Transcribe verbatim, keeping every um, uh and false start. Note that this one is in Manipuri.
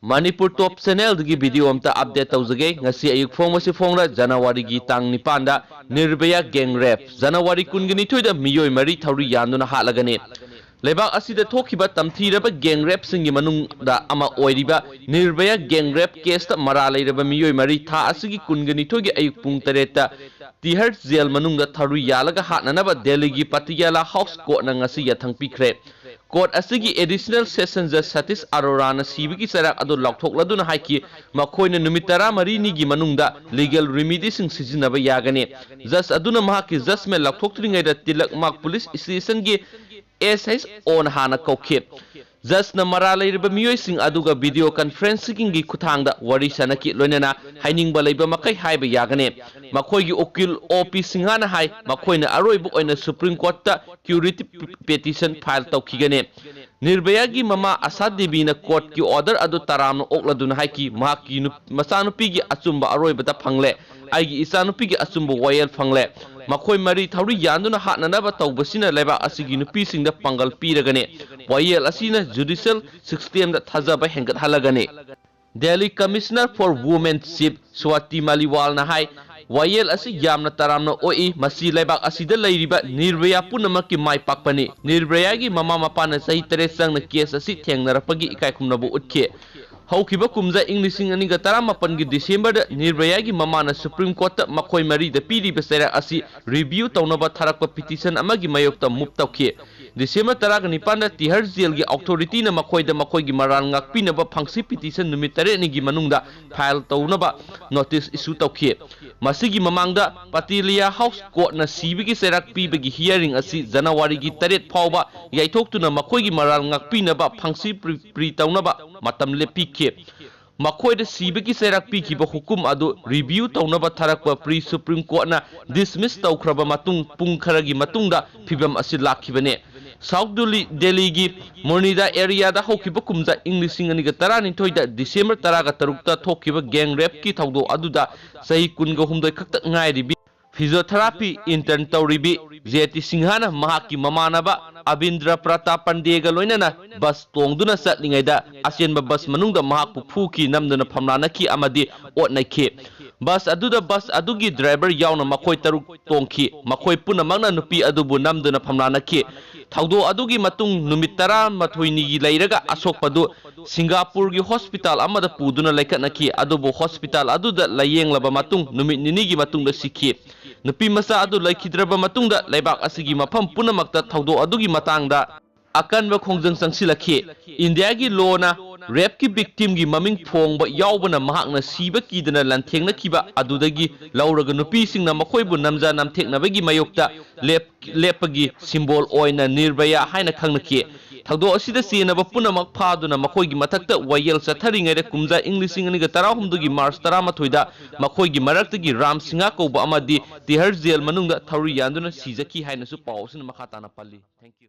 ꯃꯅꯤꯄꯨꯔ ꯇꯣꯞ ꯆꯦꯅꯦꯜꯗꯒꯤ ꯚꯤꯗꯤꯑꯣ ꯑꯝꯇ ꯑꯞꯗꯦꯠ ꯇꯧꯖꯒꯦ꯫ ꯉꯁꯤ ꯑꯌꯨꯛ ꯐꯣꯡꯕꯁꯤ ꯐꯣꯡꯂ ꯖꯅꯋꯥꯔꯤꯒꯤ ꯇꯥꯡ ꯅꯤꯄꯥꯟꯗ ꯅꯤꯔꯚꯌꯥ ꯒꯦꯡ ꯔꯦꯞ, ꯖꯅꯋꯥꯔꯤ ꯀꯨꯟꯒ ꯅꯤꯊꯣꯏꯗ ꯃꯤꯑꯣꯏ ꯃꯔꯤ ꯊꯧꯔꯤ ꯌꯥꯟꯗꯨꯅ ꯍꯥꯠꯂꯒꯅꯤ꯫ ꯂꯩꯕꯥꯛ ꯑꯁꯤꯗ ꯊꯣꯛꯈꯤꯕ ꯇꯝꯊꯤꯔꯕ ꯒꯦꯡ ꯔꯦꯞꯁꯤꯡꯒꯤ ꯃꯅꯨꯡꯗ ꯑꯃ ꯑꯣꯏꯔꯤꯕ ꯅꯤꯔꯚꯌꯥ ꯒꯦꯡ ꯔꯦꯞ ꯀꯦꯁꯇ ꯃꯔꯥꯜ ꯂꯩꯔꯕ ꯃꯤꯑꯣꯏ ꯃꯔꯤ ꯊꯥ ꯑꯁꯤꯒꯤ ꯀꯨꯟꯒ ꯅꯤꯊꯣꯏꯒꯤ ꯑꯌꯨꯛ ꯄꯨꯡ ꯇꯔꯦꯠꯇ ꯇꯤꯍꯔ ꯖꯦꯜ ꯃꯅꯨꯡꯗ ꯊꯧꯔꯤ ꯌꯥꯜꯂꯒ ꯍꯥꯠꯅꯅꯕ ꯗꯦꯜꯂꯤꯒꯤ ꯄꯇꯤꯌꯥꯂꯥ ꯍꯥꯎꯁ ꯀꯣꯔꯠꯅ ꯉꯁꯤ ꯌꯥꯊꯪ ꯄꯤꯈ꯭ꯔꯦ꯫ ꯀꯣꯔꯠ ꯑꯁꯤꯒꯤ ꯑꯦꯗꯤꯁꯅꯦꯜ ꯁꯦꯁꯟ ꯖꯖ ꯁꯇꯤꯁ ꯑꯔꯣꯔꯥꯅ ꯁꯤꯕꯒꯤ ꯆꯩꯔꯥꯛ ꯑꯗꯨ ꯂꯥꯎꯊꯣꯛꯂꯗꯨꯅ ꯍꯥꯏꯈꯤ, ꯃꯈꯣꯏꯅ ꯅꯨꯃꯤꯠ ꯇꯔꯥꯃꯔꯤꯅꯤꯒꯤ ꯃꯅꯨꯡꯗ ꯂꯤꯒꯦꯜ ꯔꯤꯃꯤꯗꯤꯁꯤꯡ ꯁꯤꯖꯤꯟꯅꯕ ꯌꯥꯒꯅꯤ꯫ ꯖꯖ ꯑꯗꯨꯅ ꯃꯍꯥꯛꯀꯤ ꯖꯖꯃꯦꯟ ꯂꯥꯎꯊꯣꯛꯇ꯭ꯔꯤꯉꯩꯗ ꯇꯤꯂꯛ ꯃꯥꯔꯛ ꯄꯨꯂꯤꯁ ꯁ꯭ꯇꯦꯁꯟꯒꯤ ꯑꯦꯁ ꯑꯩꯆ ꯑꯣꯅ ꯍꯥꯟꯅ ꯀꯧꯈꯤ꯫ ꯖꯖꯅ ꯃꯔꯥꯜ ꯂꯩꯔꯕ ꯃꯤꯑꯣꯏꯁꯤꯡ ꯑꯗꯨꯒ ꯚꯤꯗꯤꯑꯣ ꯀꯟꯐꯔꯦꯟꯁꯤꯡꯒꯤ ꯈꯨꯠꯊꯥꯡꯗ ꯋꯥꯔꯤ ꯁꯥꯅꯈꯤ, ꯂꯣꯏꯅꯅ ꯍꯥꯏꯅꯤꯡꯕ ꯂꯩꯕ ꯃꯈꯩ ꯍꯥꯏꯕ ꯌꯥꯒꯅꯤ꯫ ꯃꯈꯣꯏꯒꯤ ꯎꯀꯤꯜ ꯑꯣ ꯄꯤ ꯁꯤꯡꯍꯥꯅ ꯍꯥꯏ, ꯃꯈꯣꯏꯅ ꯑꯔꯣꯏꯕ ꯑꯣꯏꯅ ꯁꯨꯄ꯭ꯔꯤꯝ ꯀꯣꯔꯠꯇ ꯀ꯭ꯌꯨꯔꯦꯇꯤꯚ ꯄꯦꯇꯤꯁꯟ ꯐꯥꯏꯜ ꯇꯧꯈꯤꯒꯅꯤ꯫ ꯅꯤꯔꯚꯌꯥꯒꯤ ꯃꯃꯥ ꯑꯁꯥ ꯗꯦꯕꯤꯅ ꯀꯣꯔꯠꯀꯤ ꯑꯣꯔꯗꯔ ꯑꯗꯨ ꯇꯔꯥꯝꯅ ꯑꯣꯛꯂꯗꯨꯅ ꯍꯥꯏꯈꯤ, ꯃꯍꯥꯛꯀꯤ ꯅꯨꯞ-, ꯃꯆꯥꯅꯨꯄꯤꯒꯤ ꯑꯆꯨꯝꯕ ꯑꯔꯣꯏꯕꯗ ꯐꯪꯂꯦ꯫ ꯑꯩꯒꯤ ꯏꯆꯥꯅꯨꯄꯤꯒꯤ ꯑꯆꯨꯝꯕ ꯋꯥꯌꯦꯜ ꯐꯪꯂꯦ꯫ ꯃꯈꯣꯏ ꯃꯔꯤ ꯊꯧꯔꯤ ꯌꯥꯟꯗꯨꯅ ꯍꯥꯠꯅꯅꯕ ꯇꯧꯕꯁꯤꯅ ꯂꯩꯕꯥꯛ ꯑꯁꯤꯒꯤ ꯅꯨꯄꯤꯁꯤꯡꯗ ꯄꯥꯡꯒꯜ ꯄꯤꯔꯒꯅꯤ꯫ ꯋꯥꯌꯦꯜ ꯑꯁꯤꯅ ꯖꯨꯗꯤꯁꯤꯌꯦꯜ ꯁꯤꯁꯇꯦꯝꯗ ꯊꯥꯖꯕ ꯍꯦꯟꯒꯠꯍꯜꯂꯒꯅꯤ꯫ Delhi commissioner for women chief Swati ꯃꯥꯂꯤꯋꯥꯜꯅ ꯍꯥꯏ, ꯋꯥꯌꯦꯜ ꯑꯁꯤ ꯌꯥꯝꯅ ꯇꯔꯥꯝꯅ ꯑꯣꯛꯏ꯫ ꯃꯁꯤ ꯂꯩꯕꯥꯛ ꯑꯁꯤꯗ ꯂꯩꯔꯤꯕ ꯅꯤꯔꯚꯌꯥ ꯄꯨꯝꯅꯃꯛꯀꯤ ꯃꯥꯏ ꯄꯥꯛꯄꯅꯤ꯫ ꯅꯤꯔꯚꯌꯥꯒꯤ ꯃꯃꯥ ꯃꯄꯥꯅ ꯆꯍꯤ ꯇꯔꯦꯠ ꯆꯪꯅ ꯀꯦꯁ ꯑꯁꯤ ꯊꯦꯡꯅꯔꯛꯄꯒꯤ ꯏꯀꯥꯏ ꯈꯨꯝꯅꯕ ꯎꯠꯈꯤ꯫ ꯍꯧꯈꯤꯕ ꯀꯨꯝꯖꯥ ꯏꯪ ꯂꯤꯁꯤꯡ ꯑꯅꯤꯒ ꯇꯔꯥꯃꯥꯄꯟꯒꯤ ꯗꯤꯁꯦꯝꯕꯔꯗ ꯅꯤꯔꯚꯌꯥꯒꯤ ꯃꯃꯥꯅ ꯁꯨꯄ꯭ꯔꯤꯝ ꯀꯣꯔꯠꯇ ꯃꯈꯣꯏ ꯃꯔꯤꯗ ꯄꯤꯔꯤꯕ ꯆꯩꯔꯥꯛ ꯑꯁꯤ ꯔꯤꯚꯤꯌꯨ ꯇꯧꯅꯕ ꯊꯥꯔꯛꯄ ꯄꯤꯇꯤꯁꯟ ꯑꯃꯒꯤ ꯃꯥꯌꯣꯛꯇ ꯃꯨꯚ ꯇꯧꯈꯤ꯫ ꯗꯤꯁꯦꯝꯕꯔ ꯇꯔꯥꯒ ꯅꯤꯄꯥꯟꯗ ꯇꯤꯍꯔ ꯖꯦꯜꯒꯤ ꯑꯣꯊꯣꯔꯤꯇꯤꯅ ꯃꯈꯣꯏꯗ ꯃꯈꯣꯏꯒꯤ ꯃꯔꯥꯜ ꯉꯥꯛꯄꯤꯅꯕ ꯐꯪꯁꯤ ꯄꯤꯇꯤꯁꯟ ꯅꯨꯃꯤꯠ ꯇꯔꯦꯠꯅꯤꯒꯤ ꯃꯅꯨꯡꯗ ꯐꯥꯏꯜ ꯇꯧꯅꯕ ꯅꯣꯇꯤꯁ ꯏꯁꯨ ꯇꯧꯈꯤ꯫ ꯃꯁꯤꯒꯤ ꯃꯃꯥꯡꯗ ꯄꯇꯤꯌꯥꯂꯥ ꯍꯥꯎꯁ ꯀꯣꯔꯠꯅ ꯁꯤꯕꯒꯤ ꯆꯩꯔꯥꯛ ꯄꯤꯕꯒꯤ ꯍꯤꯌꯥꯔꯤꯡ ꯑꯁꯤ ꯖꯅꯋꯥꯔꯤꯒꯤ ꯇꯔꯦꯠ ꯐꯥꯎꯕ ꯌꯩꯊꯣꯛꯇꯨꯅ ꯃꯈꯣꯏꯒꯤ ꯃꯔꯥꯜ ꯉꯥꯛꯄꯤꯅꯕ ꯐꯪꯁꯤ ꯄ꯭ꯔꯤ, ꯄ꯭ꯔꯤ ꯇꯧꯅꯕ ꯃꯇꯝ ꯂꯦꯞꯄꯤꯈꯤ꯫ ꯃꯈꯣꯏꯗ ꯁꯤꯕꯒꯤ ꯆꯩꯔꯥꯛ ꯄꯤꯈꯤꯕ ꯍꯨꯀꯨꯝ ꯑꯗꯨ ꯔꯤꯚꯤꯌꯨ ꯇꯧꯅꯕ ꯊꯥꯔꯛꯄ ꯄ꯭ꯔꯤ ꯁꯨꯄ꯭ꯔꯤꯝ ꯀꯣꯔꯠꯅ ꯗꯤꯁꯃꯤꯁ ꯇꯧꯈ꯭ꯔꯕ ꯃꯇꯨꯡ ꯄꯨꯡ ꯈꯔꯒꯤ ꯃꯇꯨꯡꯗ ꯐꯤꯚꯝ ꯑꯁꯤ ꯂꯥꯛꯈꯤꯕꯅꯤ꯫ ꯁꯥꯎꯠ ꯗꯤꯜꯂꯤ, ꯗꯦꯜꯂꯤꯒꯤ ꯃꯣꯅꯤꯗꯥ ꯑꯦꯔꯤꯌꯥꯗ ꯍꯧꯈꯤꯕ ꯀꯨꯝꯖꯥ ꯏꯪ ꯂꯤꯁꯤꯡ ꯑꯅꯤꯒ ꯇꯔꯥꯅꯤꯊꯣꯏꯗ ꯗꯤꯁꯦꯝꯕꯔ ꯇꯔꯥꯒ ꯇꯔꯨꯛꯇ ꯊꯣꯛꯈꯤꯕ ꯒꯦꯡ ꯔꯦꯞꯀꯤ ꯊꯧꯗꯣꯛ ꯑꯗꯨꯗ ꯆꯍꯤ ꯀꯨꯟꯒ ꯍꯨꯝꯗꯣꯏ ꯈꯛꯇ ꯉꯥꯏꯔꯤꯕꯤ ꯐꯤꯖꯤꯌꯣꯊꯦꯔꯥꯄꯤ ꯏꯟꯇꯔꯟ ꯇꯧꯔꯤꯕꯤ ꯖꯦ ꯇꯤ ꯁꯤꯡꯍꯥꯅ ꯃꯍꯥꯛꯀꯤ ꯃꯃꯥꯟꯅꯕ ꯑꯕꯤꯟꯗ꯭ꯔ ꯄ꯭ꯔꯇꯥꯞ ꯄꯟꯗꯦꯒ ꯂꯣꯏꯅꯅ ꯕꯁ ꯇꯣꯡꯗꯨꯅ ꯆꯠꯂꯤꯉꯩꯗ ꯑꯆꯦꯟꯕ ꯕꯁ ꯃꯅꯨꯡꯗ ꯃꯍꯥꯛꯄꯨ ꯐꯨꯈꯤ, ꯅꯝꯗꯨꯅ ꯐꯝꯂꯥ ꯅꯛꯈꯤ ꯑꯃꯗꯤ ꯑꯣꯠ ꯅꯩꯈꯤ꯫ ꯕꯁ ꯑꯗꯨꯗ ꯕꯁ ꯑꯗꯨꯒꯤ ꯗ꯭ꯔꯥꯏꯚꯔ ꯌꯥꯎꯅ ꯃꯈꯣꯏ ꯇꯔꯨꯛ ꯇꯣꯡꯈꯤ꯫ ꯃꯈꯣꯏ ꯄꯨꯝꯅꯃꯛꯅ ꯅꯨꯄꯤ ꯑꯗꯨꯕꯨ ꯅꯝꯗꯨꯅ ꯐꯝꯂꯥ ꯅꯛꯈꯤ꯫ ꯊꯧꯗꯣꯛ ꯑꯗꯨꯒꯤ ꯃꯇꯨꯡ ꯅꯨꯃꯤꯠ ꯇꯔꯥꯃꯥꯊꯣꯏꯅꯤꯒꯤ ꯂꯩꯔꯒ ꯑꯁꯣꯛꯄꯗꯨ ꯁꯤꯡꯒꯥꯄꯨꯔꯒꯤ ꯍꯣꯁꯄꯤꯇꯥꯜ ꯑꯃꯗ ꯄꯨꯗꯨꯅ ꯂꯩꯈꯠꯅꯈꯤ, ꯑꯗꯨꯕꯨ ꯍꯣꯁꯄꯤꯇꯥꯜ ꯑꯗꯨꯗ ꯂꯥꯌꯦꯡꯂꯕ ꯃꯇꯨꯡ ꯅꯨꯃꯤꯠ ꯅꯤꯅꯤꯒꯤ ꯃꯇꯨꯡꯗ ꯁꯤꯈꯤ꯫ ꯅꯨꯄꯤ ꯃꯆꯥ ꯑꯗꯨ ꯂꯩꯈꯤꯗ꯭ꯔꯕ ꯃꯇꯨꯡꯗ ꯂꯩꯕꯥꯛ ꯑꯁꯤꯒꯤ ꯃꯐꯝ ꯄꯨꯝꯅꯃꯛꯇ ꯊꯧꯗꯣꯛ ꯑꯗꯨꯒꯤ ꯃꯇꯥꯡꯗ ꯑꯀꯟꯕ ꯈꯣꯡꯖꯪ ꯆꯪꯁꯤꯜꯂꯛꯈꯤ꯫ ꯏꯟꯗꯤꯌꯥꯒꯤ ꯂꯣꯅ ꯔꯦꯞꯀꯤ ꯚꯤꯛꯇꯤꯝꯒꯤ ꯃꯃꯤꯡ ꯐꯣꯡꯕ ꯌꯥꯎꯕꯅ ꯃꯍꯥꯛꯅ ꯁꯤꯕ ꯀꯤꯗꯅ ꯂꯥꯟꯊꯦꯡꯅꯈꯤꯕ ꯑꯗꯨꯗꯒꯤ ꯂꯧꯔꯒ ꯅꯨꯄꯤꯁꯤꯡꯅ ꯃꯈꯣꯏꯕꯨ ꯅꯝꯖ ꯅꯝꯊꯦꯛꯅꯕꯒꯤ ꯃꯥꯌꯣꯛꯇ ꯂꯦꯞ-, ꯂꯦꯞꯄꯒꯤ ꯁꯤꯝꯕꯣꯜ ꯑꯣꯏꯅ ꯅꯤꯔꯚꯌꯥ ꯍꯥꯏꯅ ꯈꯪꯅꯈꯤ꯫ ꯊꯧꯗꯣꯛ ꯑꯁꯤꯗ ꯆꯦꯟꯅꯕ ꯄꯨꯝꯅꯃꯛ ꯐꯥꯗꯨꯅ ꯃꯈꯣꯏꯒꯤ ꯃꯊꯛꯇ ꯋꯥꯌꯦꯜ ꯆꯠꯊꯔꯤꯉꯩꯗ ꯀꯨꯝꯖꯥ ꯏꯪ ꯂꯤꯁꯤꯡ ꯑꯅꯤꯒ ꯇꯔꯥꯍꯨꯝꯗꯣꯏꯒꯤ ꯃꯥꯔꯆ ꯇꯔꯥꯃꯥꯊꯣꯏꯗ ꯃꯈꯣꯏꯒꯤ ꯃꯔꯛꯇꯒꯤ ꯔꯥꯝ ꯁꯤꯡꯍ ꯀꯧꯕ ꯑꯃꯗꯤ ꯇꯤꯍꯔ ꯖꯦꯜ ꯃꯅꯨꯡꯗ ꯊꯧꯔꯤ ꯌꯥꯟꯗꯨꯅ ꯁꯤꯖꯈꯤ ꯍꯥꯏꯅꯁꯨ ꯄꯥꯎ ꯑꯁꯤꯅ ꯃꯈꯥ ꯇꯥꯅ ꯄꯜꯂꯤ꯫ Thank you꯫